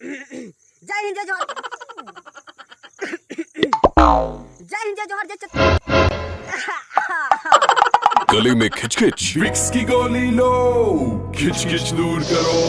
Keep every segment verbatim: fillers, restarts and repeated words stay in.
जय हिंद, जय जोहार। जय हिंद, जय जोहार, जय छत्तीसगढ़। गले में खिचखिच। विक्स की गोली लो, खिचखिच दूर करो।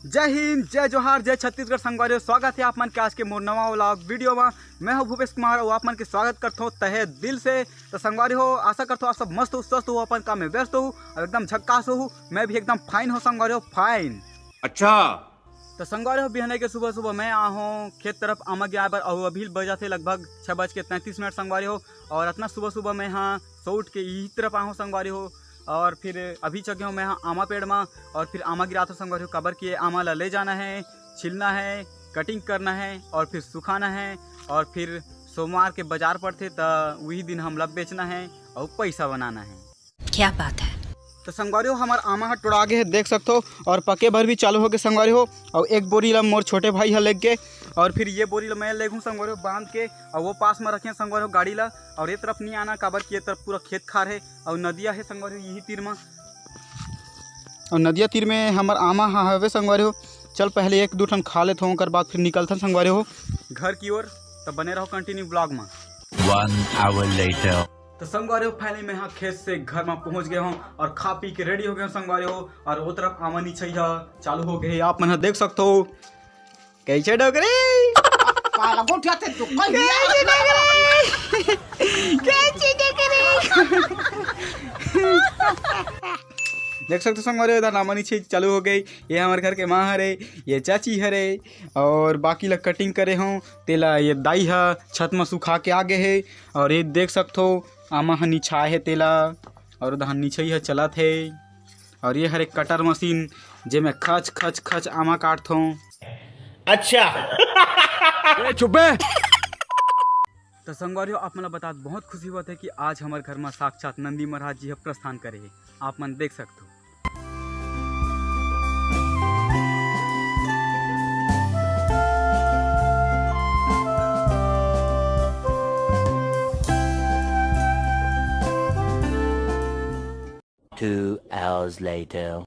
जय हिंद, जय जोहार, जय छत्तीसगढ़ संगवारी हो। स्वागत है आप मन के आज के मोर नवा व्लॉग वीडियो में। मैं हूं भूपेश कुमार और आप मन के स्वागत करथो तहे दिल से। तो संगवारी हो, आशा करथो आप सब मस्त हो, स्वस्थ हो, अपन काम में व्यस्त हो और एकदम झक्कास हो। मैं भी एकदम फाइन हो संगवारी हो, फाइन। अच्छा। तो संगवारी हो, बिहने के सुबह सुबह मैं आ हों खेत तरफ आमा गिराए बर, और अभी बजाथे लगभग छः बज के तैंतीस मिनट संगवारी हो। और अतना सुबह सुबह मैं हाँ सो उठ के यही तरफ आ हों संगवारी हो। और फिर अभी चघे हों मैं हाँ आमा पेड़ मा, और फिर आमा गिराथों संगवारी हो, काबर कि ये आमा ला ले जाना है, छिलना है, कटिंग करना है और फिर सुखाना है, और फिर सोमवार के बाजार पड़थे त वही दिन हमला बेचना है और पैसा बनाना है। क्या बात है। तो संगवारी हो, हमार आमा ह टुड़ा गे हे, देख सकथो, और पके बर भी चालू हो गे संगवारी हो। और एक बोरी ला मोर छोटे भाई ह लेग गे, और फिर ये बोरी ला मैं लेगहूँ संगवारी हो बांध के, और वो पास में रखे संगवारी हो गाड़ी ला। और ये तरफ नहीं आना, काबर कि ये तरफ पूरा खेत खार है और नदिया है संगवारी हो यही तीर में। और नदिया तीर में हमर आमा ह हवे संगवारी हो। चल पहले एक दू ठन खा लेथों, ओकर बाद फिर निकलथन संगवारी हो घर की ओर। तो बने रहो कंटिन्यू ब्लॉग में। One hour later. तो संगवारी हो, फाइनली मैं यहाँ खेत से घर में पहुँच गया हूँ और खा पी के रेडी हो गया हूँ संगवारी हो। और वो तरफ आमा निछई ह चालू हो गए, आप मन ह देख सकते हो। कैसे डोकरी? काला गोठिया थे तो कल कैसे डोकरी? कैसे डोकरी? देख सकते हो संगवारी हो, इधर आमा निछई चालू हो गई। ये हमारे घर के माँ हरे, ये चाची हरे, और बाकी ला कटिंग करे हों, तेला ये दाई ह छत में सुखा के आ गए हे। और ये देख सकथो, आमा ह निछाए हे तेला, और उधर निछई ह चलत हे। और ये हरे कटर मशीन, जेमे खच खच खच आमा काटथों। अच्छा। ए, चुप बे। तो संगवारी हो, आप मन ला बतात बहुत खुशी होवत हे कि आज हमर घर में साक्षात नंदी महाराज जी ह प्रस्थान करे हे। आप मन देख सकथो। Two hours later.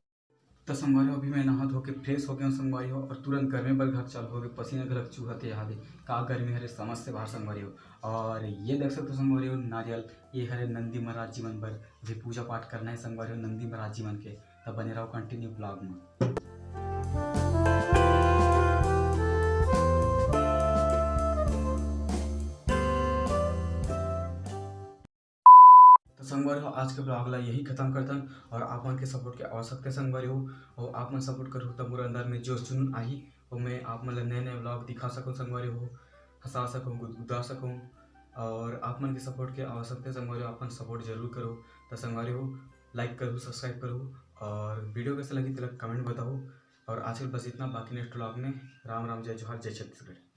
तो संगवारी हो, अभी मैं नहा धो के फ्रेश हो गया हूँ संगवारी हो, और तुरंत गर्मी बर घर चालू हो गए। पसीना घलक चूहत हे, यहाँ दे का गर्मी हरे समझ से बाहर संगवारी हो। और ये देख सकते हो संगवारी हो, नारियल, ये हरे नंदी महाराज जी मन बर भी पूजा पाठ करना है संगवारी हो, नंदी महाराज जी मन के। तब बने रहो कंटिन्यू ब्लॉग में। तो संगवारी हो, आज के ब्लॉग ला यही खत्म करथन। और आप मन के सपोर्ट के आवश्यकता हे संगवारी हो, और आप मन सपोर्ट करहु त मोर अंदर में जोश जुनून आही, और मैं आप मन ला नए नए ब्लॉग दिखा सकूँ संगवारी हो, हंसा सकूँ, गुदगुदा सकूँ। और आप मन के सपोर्ट के आवश्यकता हे संगवारी हो, आप मन सपोर्ट जरूर करो। तो संगवारी हो, लाइक करो, सब्सक्राइब करो, और वीडियो कैसे लगी तेला कमेंट बताओ। और आज के बस इतना, बाकी नेक्स्ट ब्लॉग में। राम राम, जय जोहार, जय छत्तीसगढ़।